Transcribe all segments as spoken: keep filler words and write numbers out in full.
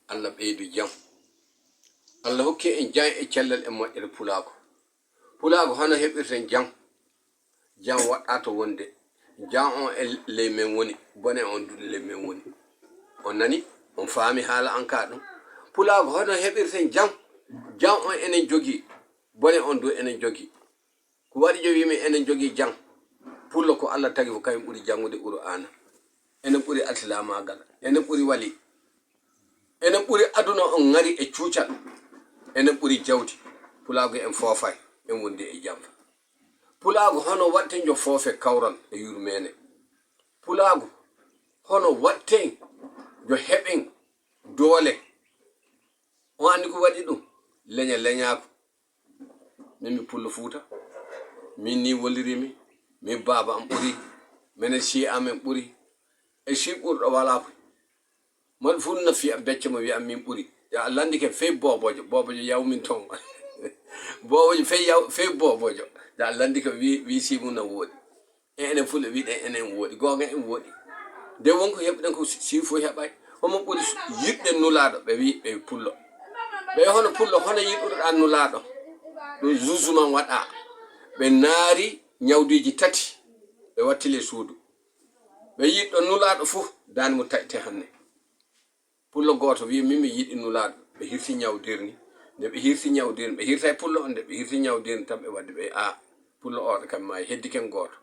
Allah ɓeydu jam. Allah hokki en jam e cellal e moƴƴere pulaagu. Pulaagu hono heɓirten jam. Jam waɗɗa to wonde. Jam on e ley men woni, bone on du ley men woni. On nani? On faami haala an ka ɗum? Pulaagu hono heɓirten jam. Jam on enen jogii, bone on du enen jogii. Ko waɗi jo wiimi enen jogii jam? Pullo ko Allah tagi fof kañum ɓuri janngude Qur'aana. Enen ɓuri alsilaamaagal. Enen ɓuri wali. Enen ɓuri aduna on ŋari e cuucal. Enen ɓuri jawdi. Pulaagu en foofay. En wondi e jam. Pulaagu hono waɗten jo foofe kawral e yurmeene. Pulaagu hono waɗten jo heɓen doole. On anndi ko waɗi ɗum? Leña leñaaku. Min mi pullo Fuuta. Min ni wallirimi. Min baaba am ɓuri. Menen si amen ɓuri. E si ɓurɗo walaa ko. Mon fof na fiya becce mo wiya min ɓuri. Ya a lanndike fey boobojo. Boobojo yaw min toon. Boobojo fey yaw, fey boobojo. Ya a lanndike wi, wi si mum na wooɗi. E enen fulɓe wiɗen enen wooɗi. Goonga en wooɗi. Nde wonko heɓɗen ko si, si fof heɓay. Homo ɓuri yiɗde nulaaɗo? Ɓe wi ɓe pullo. Ɓe hono pullo, hono yiɗuɗa nulaaɗo? Ɗum jugement waɗa. Ɓe naari ñawdiiji tati. Ɓe wattile suudu. Ɓe yiɗɗo nulaaɗo fof, daande mo taƴte hannde. Pullo gooto wi min mi yiɗi nulaaɗo. Ɓe hirti ñawdirni. Nde ɓe hirti ñawdirni, ɓe hirtay pullo on de, ɓe hirti ñawdirni tan ɓe waddi ɓe a pullo oɗo kam maayi, heddi ken gooto.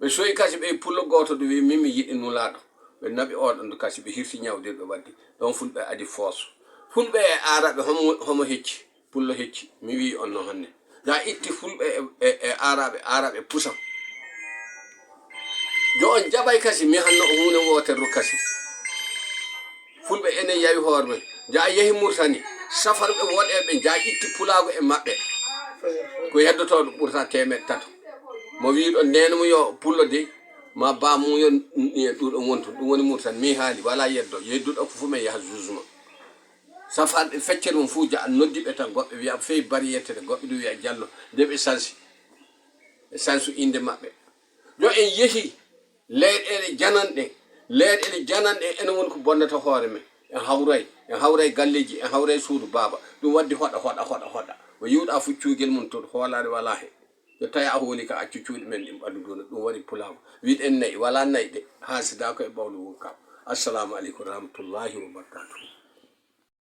Ɓe soyi kasi ɓe pullo gooto ɗo wi min mi yiɗi nulaaɗo. Ɓe naɓi oɗon ɗo kasi ɓe hirti ñawdirni ɓe waddi. Ɗon fulɓe adi foos. Fulɓe e aaraɓe homo, homo hecci? Pullo hecci, mi wi'i on no hannde. Ja itti fulɓe e, e, e aaraɓe, aaraɓe pusa. Jo on jaɓay kasi, mi hanno o huune wootere ru kasi. Fulɓe enen yawi hoore men. Ja yehi Murtani, safarɓe woɗeeɓe, ja itti pulaagu e maɓɓe. Ko yeddotooɗo ɓurta teemeɗɗe tato. Mo wi'i ɗo ndeen mo yo pullo de, ma ba mum yo n-, n-, ɗuɗo wontu. Ɗum woni Murtani, mi haali, wala yeddo. Yedduɗo ko fu men yaha jugement. Safarɓe feccere mum fof ja noddi ɓe tan, goɓɓe wiya fey bariyette de, goɓɓe du wiya jallo, nde ɓe sansi. Ɓe sansu innde maɓɓe. Jo en yehi leyɗeele jananɗe, leyɗeele jananɗe ene woni ko bonnata hoore men. En hawray, en hawray galleeji, en hawray suudu baaba. Ɗum waddi hoɗa, hoɗa, hoɗa, hoɗa. O yiwɗa fof cuugel mum to hoolaare walaa he. Yo tawi a hooli ka accu cuuɗi men ɗin ɓanndu duna. Ɗum waɗi pulaagu. Wiɗen nayi, walaa nayi de. Haa sidaa ko e ɓawlu won kam. Assalamu aleykum wa rahmatullahi wa barakatuh.